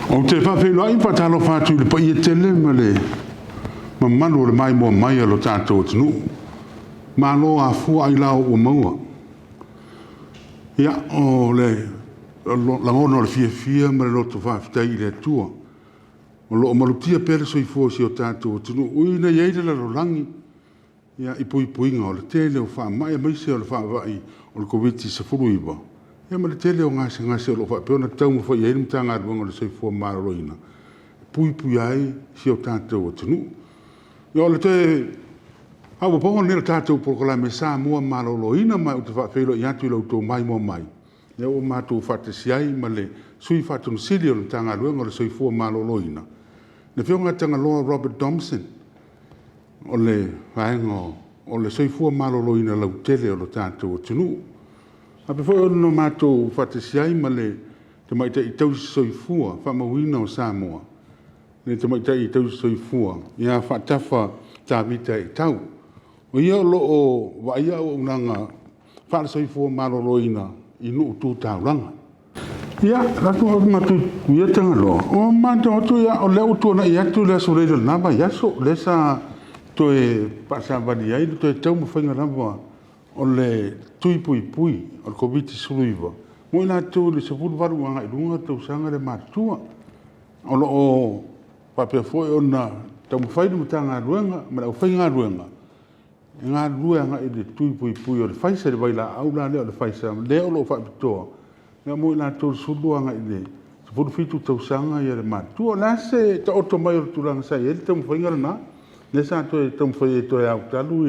Ou te faafeiloai ma faatalofa atu i le paia tele ma le mamalu o le maimoa mai a lo tatou atunuu. Malo afua ailao ua maua. Ia, o le lagona o le fiafia ma le loto faafetai i le Atua o lo o malutia pea le soifua o si o tatou atunuu, ui ina i ai le lalolagi i puipuiga o le tele o faamai aemaise o le faavai o le Koviti-19, ia ma le tele o gasegase o lo o faapea ona taumafai i ai le Matagaluega o le Soifua Maloloina e puipuia ai si o tatou atunuu. Ia, o le toe faaopoopoga lenei o le tatou polokalame Samoa Maloloina, ma ou te faafeiloai atu i lo outou maimoa mai, lea ua matou faatasi ai ma le Sui Faatonu Sili o le Matagaluega o le Soifua Maloloina, le Afioga ia Tagaloa Robert Thomson, o le vaega o le soifua maloloina lautele o le tatou atunuu. E faapea foi ona matou faatasi ai ma le tamaitai tausisoifua faamauina o Samoa, le tamaitai tausisoifua ia Faatafa Tavita Etau. O ia o lo o vaaia auaunaga faale-soifua maloloina i nuu tu taulaga. Ia, ia Tagaloa, ua matau atu o lea ua tuanai atu le Aso Faraile o lena vaiaso, lea sa toe faasavali ai le toe taumafaiga lava o le tui puipui o le Koviti-19 mo i latou i le 18 agai i luga tausaga le matutua. O lo o faapea foi ona taumafai le Matagaluega ma le aufaigaluega e galulue agai i le tui puipui o le Pfizer, le vailaau la lea o le Pfizer, lea o lo o faapitoa mo i latou 12 agai i le 17 tausaga le matutua. O le a se taoto mai o le tulaga sa i ai le taumafaiga lena, lea sa toe taumafai ai e toe autalu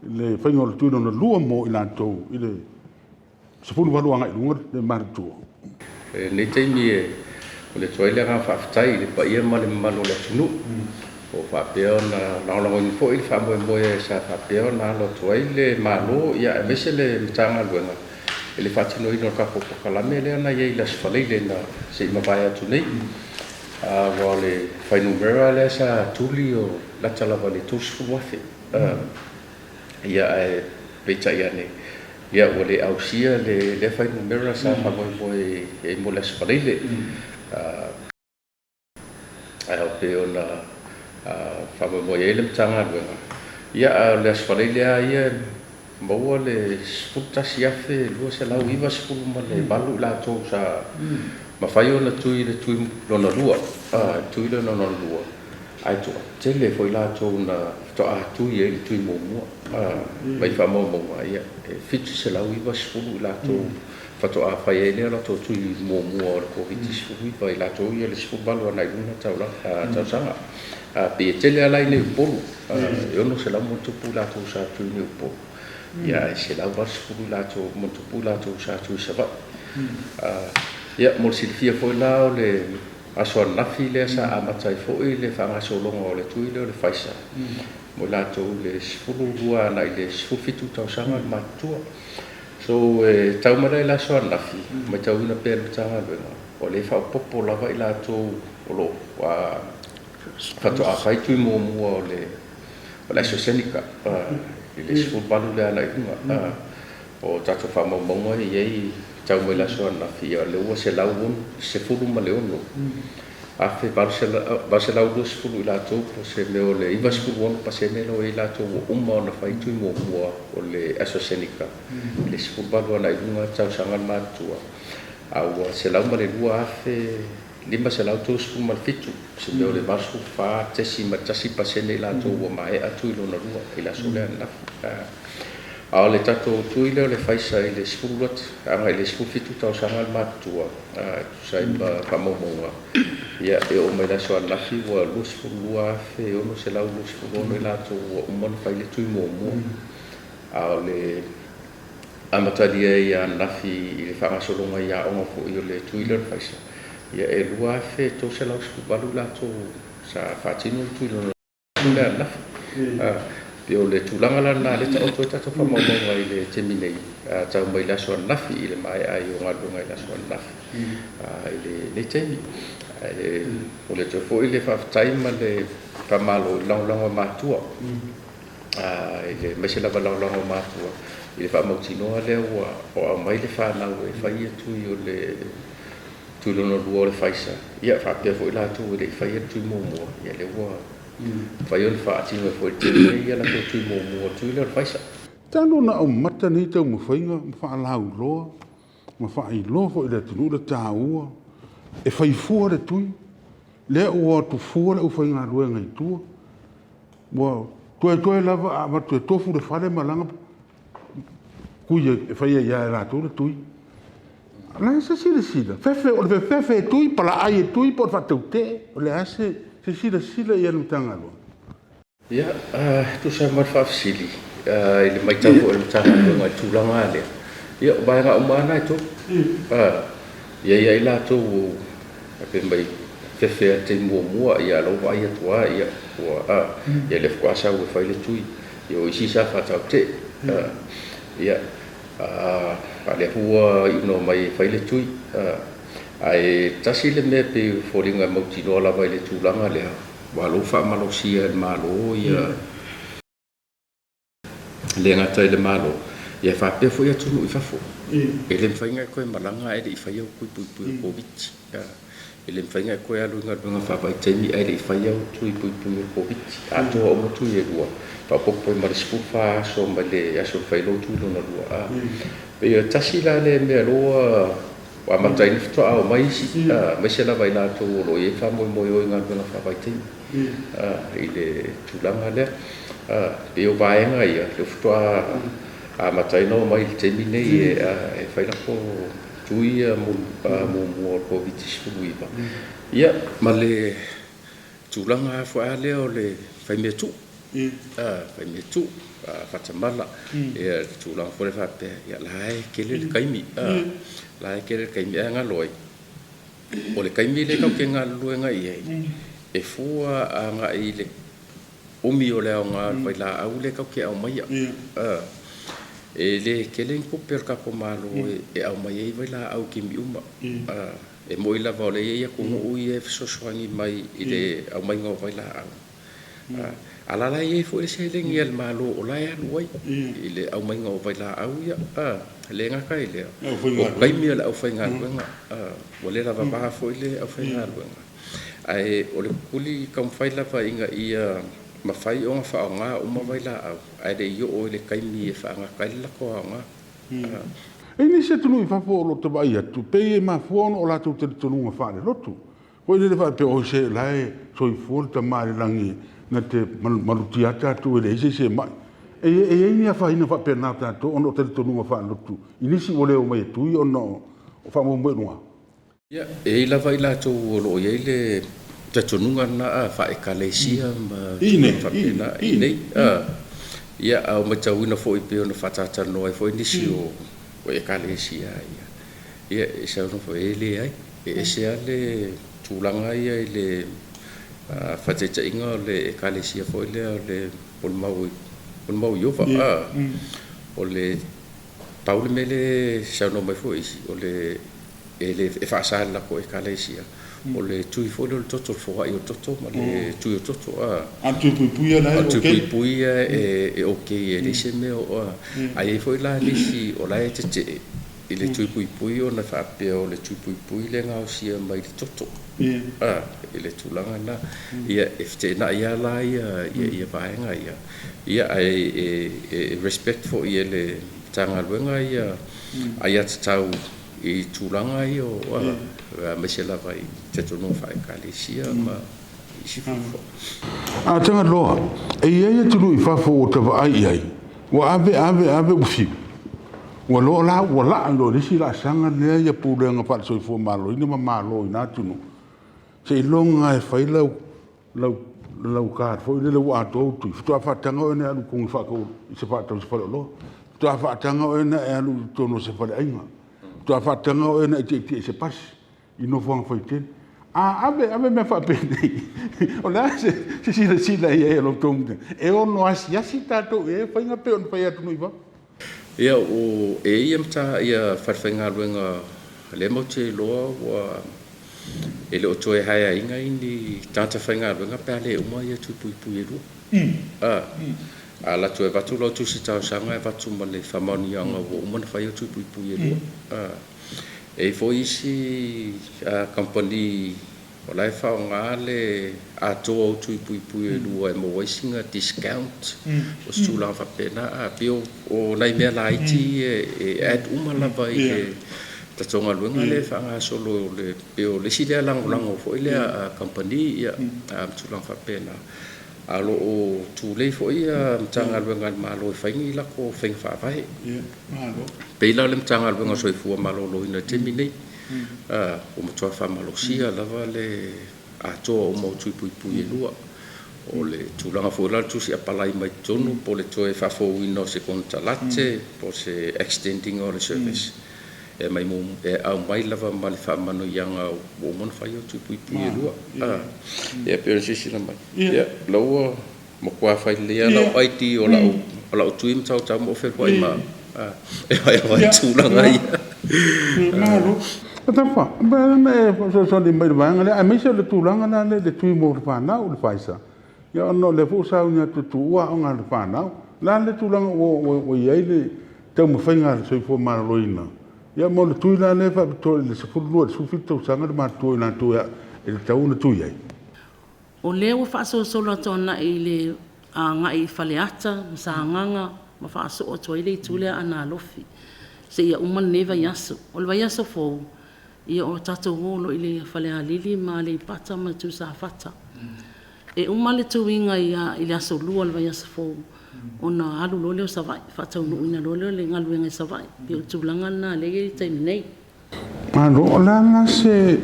le faiga o le tui lona lua mo i latou i le 18 agai i luga le matutua? I lenei taimi e momoli atu ai le agaga faafetai i le paia ma le mamalu o le atunuu ua faapea ona lagolagoina foi le faamoemoe sa faapea ona alo atu ai le Malo aemaise le Matagaluega i le faatinoina o le tatou polokalame lea na i ai i le Aso Faraile na se i mavae atu nei. Aua o le fuainumera lea sa tuli o lata lava i le 30,000. Ia ae peitai ane, ia ua le ausia lea fuainumera sa faamoemoe i ai mo le Aso Faraile. Ae pei ona faamoemoe i ai le Matagaluega, ia a o le Aso Faraile lava ia e maua le 11,298 i latou sa mafai ona tui i le tui lona lua, tui lea lona lua, ae toatele foi latou na faatoa tui ai i le tui muamua. Mai faamaumauga, ia, e 790 i latou faatoa fai ai lea latou tui muamua o le Koviti-19, i latou ia i le 18 agai i luga tausaga. Pei e tele lava la i inei i Upolu, e 600 ma ono tupu i latou sa tui i inei i Upolu, ia ae 180 i latou ma ono tupu i latou sa tui i Savaii. Ia, mo le silafia foi la, o le aso ananafi lea sa amata ai foi le faagasologa o le tui lea o le Pfizer mo i latou i le 12 agai i le 17 tausaga le matutua. So, e tau mai la i le aso ananafi, matauina pea e le Matagaluega, o lea e faaopoopo lava i latou o lo o faatoa fai tui muamua o le AstraZeneca i le 18 lea agai i luga. O tatou faamaumauga e i ai tau mai le aso ananafi, o lea ua 116,820 i latou, po o se mea o le 96% la ua i ai latou ua uma ona fai tui muamua o le AstraZeneca i le 18 agai i luga tausaga le matutua, a ua 102,537, se mea o le 84.1% i latou ua maea tui lona lua i le aso lea ananafi. A o le tatou tui lea o le Pfizer i le 12 agai i le 17 tausaga le matutua, e tusa ai ma faamaumauga, ia, e oo mai le aso ananafi ua 22,626 i latou ua uma ona fai le tui muamua. A o le amatalia ai ananafi i le faagasologa i aoga foi o le tui lea o le Pfizer, ia, e 2,318 i latou sa faatino le tui lona lea ananafi. Pei o le tulaga la lena lea e taoto ai tatou faamaumauga i le taimi nei, tau mai le aso ananafi i le maea ai o galuega i le aso ananafi i lenei taimi. Ae momoli atu ai foi le faafetai ma le faamalo i le lagolago a matua, aemaise lava le lagolago a matua i le faamautinoa lea ua aumai le fanau e fai tui o le tui lona lua o le Pfizer, ia faapea foi latou e le i faia le tui muamua, ia lea ua mafai ona faatino ai foi i le taimi nei ia latou tui muamua o le tui lea o le Pfizer. Talu ona aumata nei taumafaiga ma faalauiloa ma faailoa foi i le atunuu le taua e fai fua le tui, lea ua o atu fua le aufaigaluega i tua, ua toetoe lava a avatu e tofu le fale ma laga tui e fai ai lava e latou le tui. O le a se silasila? Fefe, o le fefefe e tui, palaai e tui po o le faatautee, o le a se silasila i ai le Matagaluega? Ia, e tusa ai ma le faafesili i le matau foi a le Matagaluega i le tulaga lava lea, ia o vaega uma lava na e tolu. E i ai lava i latou e fai mai fefe lava i le taimi muamua, ia a o la e ua vaai atu lava, ia ua, ia lea faatoa sau e fai le tui. Ia o isi sa faatautee, ia, a o lea foi ua iu ona omai e fai le tui. Ae tasi le mea e pei e foliga e mautinoa lava i le tulaga lea, Ua lou faamalosia e le Malo ia le gata i le Malo, ia faapea foi atunuu i fafo. E le mafai ona e toe malaga ae le i faia au tui puipui o le Koviti. E le mafai ona e toe alu i galuega faavaitaimi ae le i faia au tui puipui o le Koviti. Atoa uma tui e lua, faaopoopo ai ma le 14 aso mai le aso na fai ai lou tui lona lua. Pei e tasi la lea mea loa Ua amata ai ona faatoa omai isi, aemaise lava i latou o lo o i ai le faamoemoe o i galuega faavaitaimi i le tulaga lea. E pei o vaega ia lea faatoa amata ai ona omai i le taimi nei e fai latou tui ia muamua o le Koviti-19. Ia, ma le tulaga foi lava lea o le faimea tuu. Faimea tuu, faatamala, ia le tulaga foi lea faapea, ia la e tele le taimi, la e tele le taimi, ae galo ai, o le taimi lea tatou te galulue agai i ai, e fua agai i le umi o le aoga o le vailaau lea tatou te aumaia. E le tele ni tupe a le tatou Malo e aumai ai vailaau i taimi uma. E moni lava o lea e i ai atunuu ia e fesoasoani mai i le aumaiga o vailaau, A la la e i ai foi le seleni a le Malo o la e alu ai i le aumaiga o vailaau ia. E le gata i lea, o taimi o le aufaigaluega, ua le lava va foi le aufaigaluega. Ae o le tuli taumafai lava ina ia mafai ona faaaoga uma vailaau ae le i oo i le taimi e faagata ai le latou aoga. E i ai nisi atunuu i fafo o lo o vaai atu, pei e mafua ona o latou talitonuga faalelotu. Foi lele faapea, oi se la e soifua le Tama i le lagi na te malutia lava tatou e leai se isi e mai. E i ai ni afaina faapena o tatou ona o talitonuga faalelotu i nisi ua le omai e tui ona o faamoemoe i luga. Ia, e i ai lava i latou o lo o i ai le talitonuga lena faa-Ekalesia ma tulaga faapena i inei. Ia, a ua matauina foi pei ona faatalatalanoa ai foi nisi o Ekalesia ia, Ia, e saunoa foi, e leai, e ese lava le tulaga ia i le faataitaiga o le Ekalesia foi lea o le Molimau Ieova. O le pau le mea lea e saunoa mai foi isi, o le e le e faasa e le latou Ekalesia, o le tui foi lea o le toto, le foai o le toto ma le tui o le toto. A o le tui puipui ia la e ok? A o le tui puipui ia e ok, e leai se mea o. Ae i ai foi la nisi o la e tetee i le tui puipui ona faapea o le tui puipui le gaosia mai le toto i le tulaga lena. Ia, e feteenai lava la ia vaega ia, ia ae e respect foi e le Matagaluega ia aiatatau i tulaga ia aemaise lava i talitonuga faa-Ekalesia ma isi fuafuaga. A Tagaloa, e i ai atunuu i fafo ua ta vaai i ai, ua ave, ave, ave ua fiu. Ua loa la, ua laa loa i le isi laasaga lea ia pulega faale-soifua maloloina ma Malo i na atunuu, seiloga e fai lau, lau, lau card foi lele ua atoa ou tui, faatoa faataga oe ona e alu i totonu faatau, i se faatau i se faleoloa. Faatoa faataga oe ona e alu i totonu o se faleaiga. Faatoa faataga oe ona e tietie i se pasi. i nofoaga faitele. A ave, ave mea faapenei, o le a se silasila i ai a lo outou mea? E ono asiasi tatou i ai faiga pei ona fai atunuu i fafo. Ia, o e ia mata ia falefaigaluega lea matou te iloa ua e le o toe haeaina i ni tagata faigaluega pe a le uma ia tui puipui e lua. A, a alu atu e avatu lau tusi talosaga e avatu ma le faamaoniaga ua uma ona fai ia tui puipui e lua. A. E i ai foi isi kamupani o la e faaaoga le atoa o tui puipui e lua e maua ai sina discount o se tulaga faapena. E pei o nai mea laiti ia e add uma lava i le tatou galuega lea e faagasolo, pei o le isi lea lagolago foi lea a kamupani ma tulaga faapena. A o lo o tulei foi Matagaluega a le Malo e fai ni latou faiga faavae. Pei la o le Matagaluega o le Soifua Maloloina i le taimi nei, ua matua faamalosia lava le atoa uma o tui puipui e lua. O le tulaga foi la o le tusi apalai mai totonu po o le toe faafouina o se konekarate po o se extend ina o le service, e aumai lava ma le faamanuiaga ua uma ona fai o tui puipui e lua. Ia pei ona silasila mai, ia la ua matua fai lelei lava lau ID o lau tui ma tautau ma ou feluai ma e vaivai tulaga ia. Malo. Tafa, na e fesoasoani mai i le vaega lea, aemaise o le tulaga la lea i le tui mo le fanau, le Pfizer. Ia ona o lea foi ua sauni atu e tuua aoga a le fanau. O le a le tulaga ua i ai le taumafaiga a le soifua maloloina? Ia mo le tui la lea e faapitoa i le 12 i le 17 tausaga le matutua i latou e tatau ona tui ai. O lea ua faasolosolo atu agai i le agai i Faleata ma Sagaga ma faasoo atu ai le itu lea Aana Alofi seia uma lenei vaiaso. O le vaiaso fou, ia o tatou o loa i le Falealili ma Aleipata ma Itu Safata. E uma le tuiga i le aso Lua o le vaiaso fou ona alu loa lea o Savaii, faataunuuina loa lea o le galuega i Savaii. E pei o le tulaga lena lea e i ai i le taimi nei. Malo, o le a la se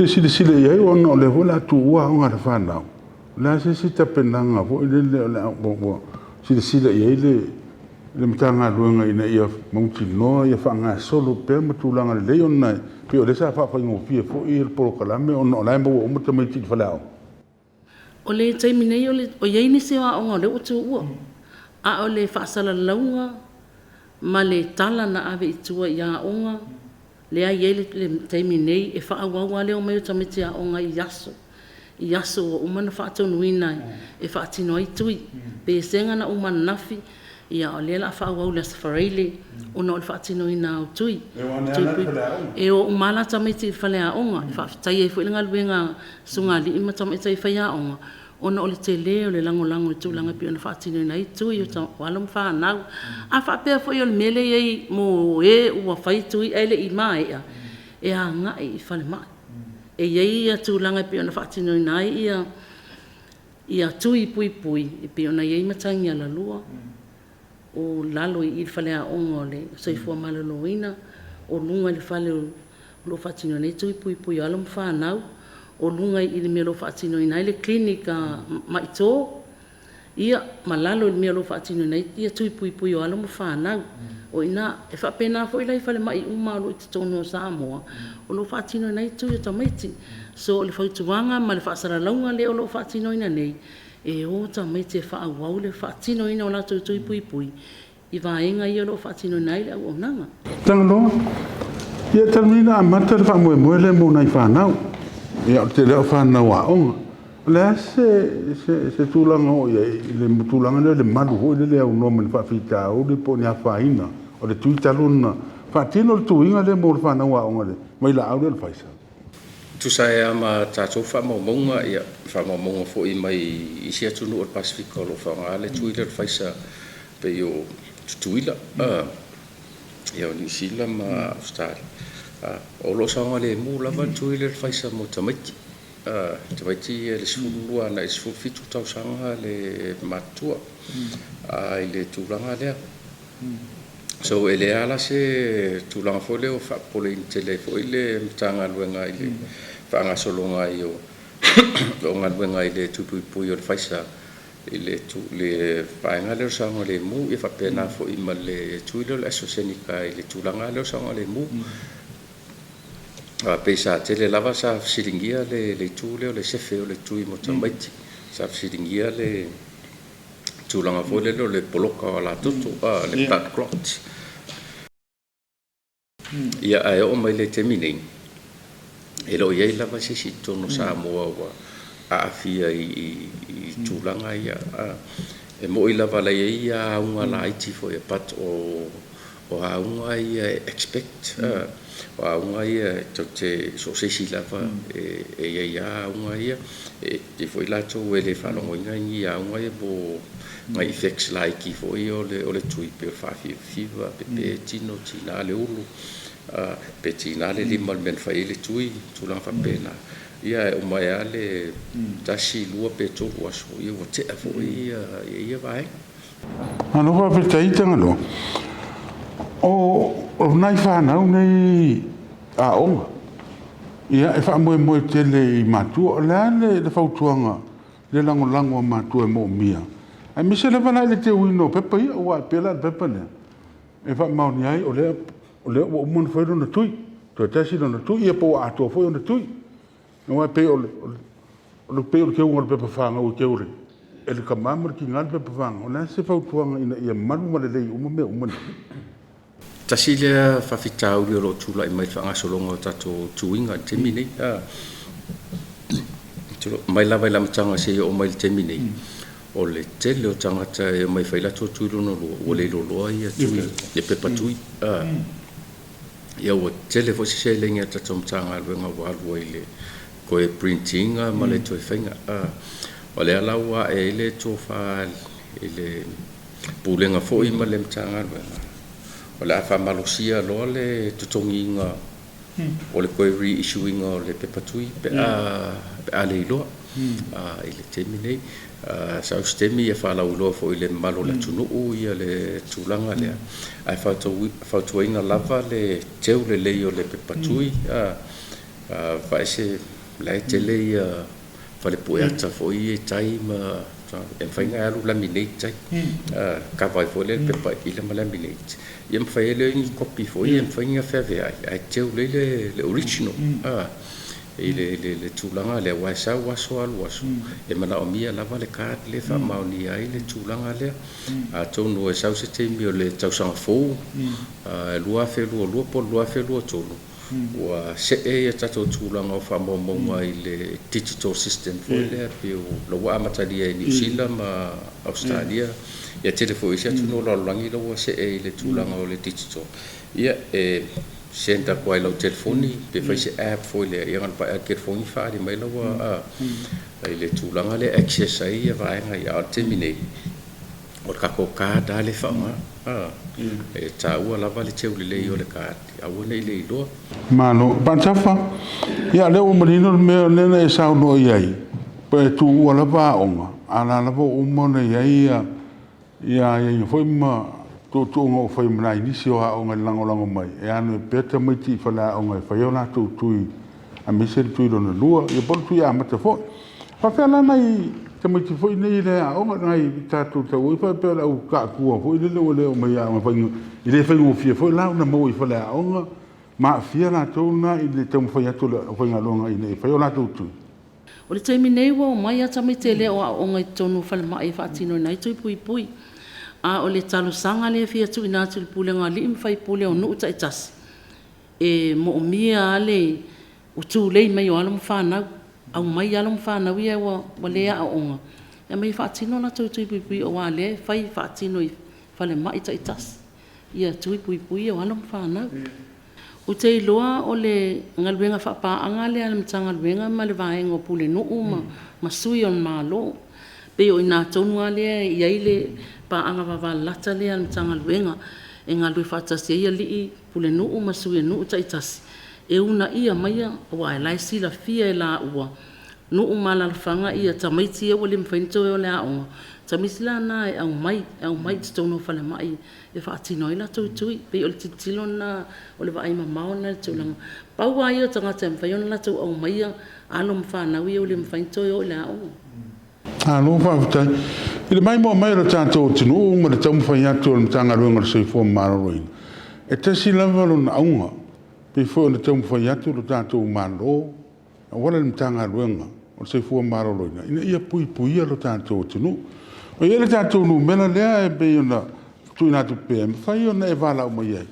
silasila i ai ona o lea foi o le a tuua aoga a le fanau? O le a se isi tapenaga foi lele o le a ua silasila i ai le Matagaluega ina ia mautinoa ia faagasolo pea ma tulaga lelei ona e pei o lea sa faafaigofie foi le polokalame ona o la e maua uma tamaiti i le faleaoga? O le taimi nei o i ai nisi o aoga o lea ua tuua, a o le faasalalauga ma le tala na ave i tua i aoga lea e i ai le taimi nei, e faaauau lava le omai o tamaiti aoga i aso, i aso ua uma ona faatonuina e faatino ai tui. Pesega na uma ananafi, ia o lea o le a faaauau i le Aso Faraile ona o le faatinoina o tui. E o uma lava la tamaiti i le faleaoga, e faafetai ai foi le galuega a susuga i alii ma tamaitai faiaoga ona o le tele o le lagolago i tulaga e pei ona faatinoina ai tui o alo ma fanau. A faapea foi o le mea lea e i ai mo e ua fai tui ae le i maea, e agai i falemai. E i ai tulaga e pei ona faatinoina ai ia tui puipui e pei ona i ai matagi alalua o lalo i i le faleaoga o le soifua maloloina, o luga i le fale o lo o faatinoina ai tui puipui o alo ma fanau, o luga i le mea o lo o faatinoina ai le clinic a maito, ia ma lalo i le mea o lo o faatinoina ai tui puipui o alo ma fanau. O i ina, e faapena foi la i falemai uma o lo o i totonu o Samoa o lo o faatinoina ai tui o tamaiti. So, o le fautuaga ma le faasalalauga lea o lo o faatinoina nei, e o tamaiti e faaauau le faatinoina o latou tui puipui i vaega ia o lo o faatinoina ai le auaunaga. Tagaloa, ia talu nei ona amata le faamoemoe lea mo nai fanau, ia o le tele lava o fanau aoga. O le a se tulaga o i ai i le tulaga lea o le malu foi lele e aunoa ma ni faafitauli po o ni afaina o le tui talu ona faatino le tuiga lea mo le fanau aoga i le vailaau lea o le Pfizer? Tusa ai lava ma tatou faamaumauga, ia, faamaumauga foi mai isi atunuu o le Pasefika o lo o faaaoga le tui lea o le Pfizer pei o Tutuila, ia o Niu Sila ma Ausetalia. O lo o saogalemu lava le tui lea o le Pfizer mo tamaiti. Tamaiti ia i le 12 agai i le 17 tausaga le matutua i le tulaga lea. So e leai lava la se tulaga foi lea o faapopoleina tele ai foi le Matagaluega i le faagasologa ai o galuega i le tui puipui o le Pfizer i le vaega lea o le saogalemu, ia faapena foi ma le tui lea o le AstraZeneca i le tulaga lea o le saogalemu. Pei sa tele lava sa fesiligia le itu lea o le sefe o le tui mo tamaiti, sa fesiligia le tulaga foi lele o le poloka o alatoto, le blood clot. Ia, ae oo mai le taimi nei, e le o i ai lava se isi i totonu o Samoa ua aafia i tulaga ia. E moni lava la e i ai auga laiti foi but o O auga ia e expect, o auga ia e tou te so o se isi lava e i ai lava auga ia. E i ai foi latou e le faalogoina ni auga ia po nai effects laiti foi ia o le tui, pei o le faafivafiva, pepe tino, tiga le ulu, pe tiga le lima o le mea na fai ai le tui, tulaga faapena. Ia e uma ai lava le 1, 2 pe 3 aso, ia ua tea foi ia vaega. Malo faafetai Tagaloa. O nai fanau nei aoga, ia e faamoemoe tele i matua. O le a le fautuaga, le lagolago a matua e moomia, aemaise lava la i le teuina o pepa ia, aua e pei la o le pepa lea e faamaonia ai o lea ua uma ona fai lona tui, toe tasi lona tui, ia po ua atoa foi ona tui. Aua e pei o le teuga o le pepa fanau e teu e le tama ma le tina le pepa fanau. O le a se fautuaga ina ia malu ma lelei uma mea uma nei? Tasi lea faafitauli o lo o tulai mai i le faagasologa o tatou tuiga i le taimi nei. Mai lava i le amataga seia oo mai i le taimi nei, o le tele o tagata e omai e fai latou tui lona lua, ua le iloiloa ia tui, le pepa tui. Ia ua tele foi se seleni a le tatou Matagaluega ua alu ai i le toe print ina ma le toe faiga. O lea la ua ae ai le tofa i le Pulega foi ma le Matagaluega, o le a faamalosia loa le totogiina o le toe re-issue ina o le pepa tui pe a le iloa i le taimi nei. Sau se taimi ia faalauiloa foi i le mamalu o le atunuu ia le tulaga lea, ae fautuaina lava le teu lelei o le pepa tui. Vaese la e tele ia fale pueata foi ia i tai ma e mafai ona alu laminate tai, kava ai foi lea le pepa i le ma laminate, ia mafai ai lea ni kopi foi e mafai ona feaveai ae teu lelei le original i le tulaga lea, aua e sau aso alu aso e manaomia lava le card lea e faamaonia ai le tulaga lea. Atonu e sau se taimi o le tausaga fou 2022 po o le 2023, ua see ia tatou tulaga o faamaumauga i le digital system foi lea, pei la ua amatalia i Niu Sila ma Ausetalia, ia tele foi isi atunuu o le lalolagi la ua see i le tulaga o le digital. Ia e send atu ai i lau telefoni pe fai se app foi lea, ia na ona pai lava telefoni faaali mai lau i le tulaga lea access ai ia vaega ia. A o le taimi nei, o le tatou card lava lea e faaaoga, e taua lava le teu lelei o le card, aua ne i le iloa. Malo. Paatafa, ia o lea ua manino le mea lea na e saunoa i ai, pe tuua lava aoga, a o la lava ua uma ona i ai ia aiaiga foi ma tuutuuga ua fai ma nai nisi o aoga e lagolago mai, e ano ai pea tamaiti i faleaoga e fai ai o latou tui, aemaise le tui lona lua, ia po o le tui amata foi. Faapefea la nai tamaiti foi nei e le aoga, nai tatou tauoi faapea o le au taatua foi lele ua le oo mai i aoga, e le faigofie foi la ona maua i faleaoga, ma aafia latou na i le taumafai atu o le aufaigaluega ina ia fai o latou tui. O le taimi nei ua omai lava tamaiti e le o aooga i totonu o falemai e faatinoina ai tui puipui. A o le talosaga lea e fia tuuina atu i le pulega a alii ma faipule o nuu taitasi, e moomia lava le tulei mai o alo ma fanau, aumai alo ma fanau ia ua le aooga, e aumai e faatino latou tui puipui aua o lea e fai e faatino i falemai taitasi ia tui puipui ia o alo ma fanau. Ou te iloa o le galuega faapaaga lea a le Matagaluega ma le vaega o Pulenuu ma sui o le Malo. Pei o i ina tonu lava lea e i ai le paaga vavalalata lea a le Matagaluega e galulue faatasi ai alii, pulenuu ma sui o nuu taitasi e uunaia maia, aua o la e silafia e laua nuu ma alaalafaga tamaiti ia ua le mafai ona toe o i le aoga, o tamaiti la na e aumai, e aumai i totonu o falemai e faatino ai latou tui. E pei o le tilotilo lena, o le vaaimamao lena i le tulaga. Pau lava ia o tagata e mafai ona latou aumaia alo ma fanau ia ua le mafai ona toe o i le aoga. Malo faafetai. I le maimoa mai o le tatou atunuu ma le taumafai atu o le Matagaluega o le Soifua Maloloina, e tasi lava lona auga, pei foi ona taumafai atu le tatou Malo auala i le Matagaluega o le Soifua Maloloina ina ia puipuia lo tatou atunuu. E i ai le tatou numera lea e pei ona tuuina atu pea, e mafai ona e valaau mai ai.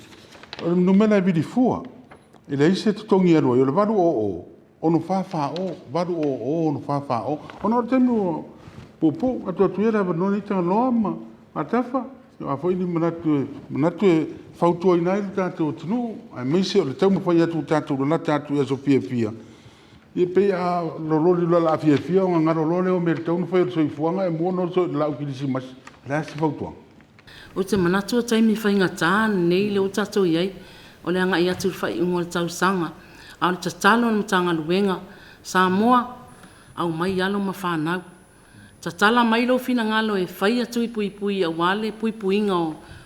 O le numera e vili fua, e leai se totogi e alu ai, o le 800 640, 800 640. Ona o le taimi ua puupuu, tuu atu ia le avanoa lenei Tagaloa ma Atafa. O a foi ni manatu e manatu e fautuaina ai lo tatou atunuu, aemaise o le taumafai atu ua tatou lalata atu i aso fiafia, ia pei a lololi loa o le a fiafia ona galo loa lea o mea e tatau ona fai o le soifuaga, e mua ona oso i le laau kerisimasi. O le a se fautuaga? Ou te manatu o taimi faigata lenei lea ua tatou i ai, o le agai atu i le faaiuga o le tausaga. A o le tatalo a le Matagaluega, Samoa, aumai alo ma fanau, tatala mai lou finagalo e faia tui puipui aua le puipuiga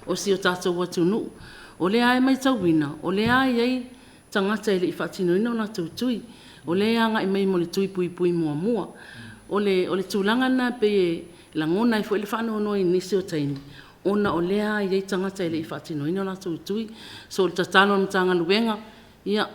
o si o tatou atunuu. O lea lava e matauina, o lea lava e i ai tagata e le i faatinoina o latou tui, o lea e agai mai mo le tui puipui muamua. O le tulaga lena e pei e lagona ai foi le faanoanoa i nisi o taimi, ona o lea lava e i ai tagata e le i faatinoina o latou tui. So, o le tatalo a le Matagaluega, ia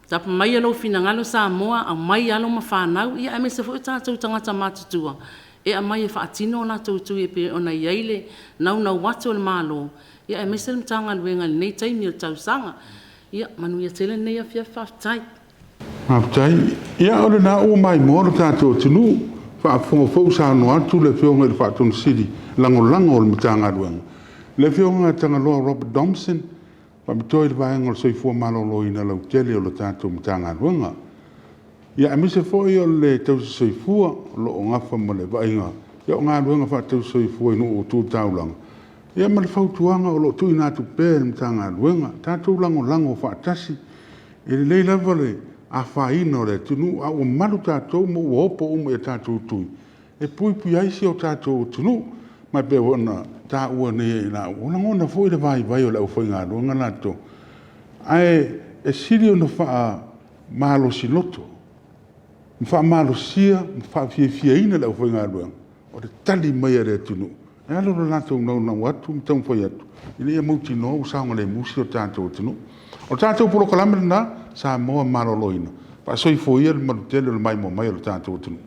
tapa maia lou finagalo Samoa, aumai alo ma fanau, aemaise foi o tatou tagata matutua e aumai e faatino o latou tui e pei ona i ai le naunau atu o le Malo aemaise le Matagaluega i lenei taimi o le tausaga. Ia manuia tele lenei afiafi. Faafetai. Faafetai. Ia, o lena ua maimoa lo tatou atunuu, faafofoga foi ua saunoa atu le Afioga i le Faatonu Sili Lagolago o le Matagaluega, le Afioga Tagaloa Robert Domson, faapitoa i le vaega o le soifua maloloina lautele o le tatou Matagaluega. Ia, aemaise foi o le tausisoifua o lo o nafa ma le vaaiga o galuega faatausisoifua i nuu tu taulaga, ia ma le fautuaga o lo o tuuina atu pea e le Matagaluega, tatou lagolago faatasi. E lelei lava le afaina o le atunuu, a ua malu tatou ma ua opo uma i a tatou tui e puipui ai si o tatou atunuu. Ma e pei foi ona taua nei e i laua, ua lagona foi le vaivai o le aufaigaluega latou, ae e sili ona faamalosi loto ma faamalosia ma faafiafiaina le aufaigaluega, o le tali mai a le atunuu e ala i lo latou naunau atu ma taumafai atu ina ia mautinoa ua saogalemu si o tatou atunuu. O le tatou polokalame lena, Samoa Maloloina, faasoifua ia le manutele o le maimoa mai a lo tatou atunuu.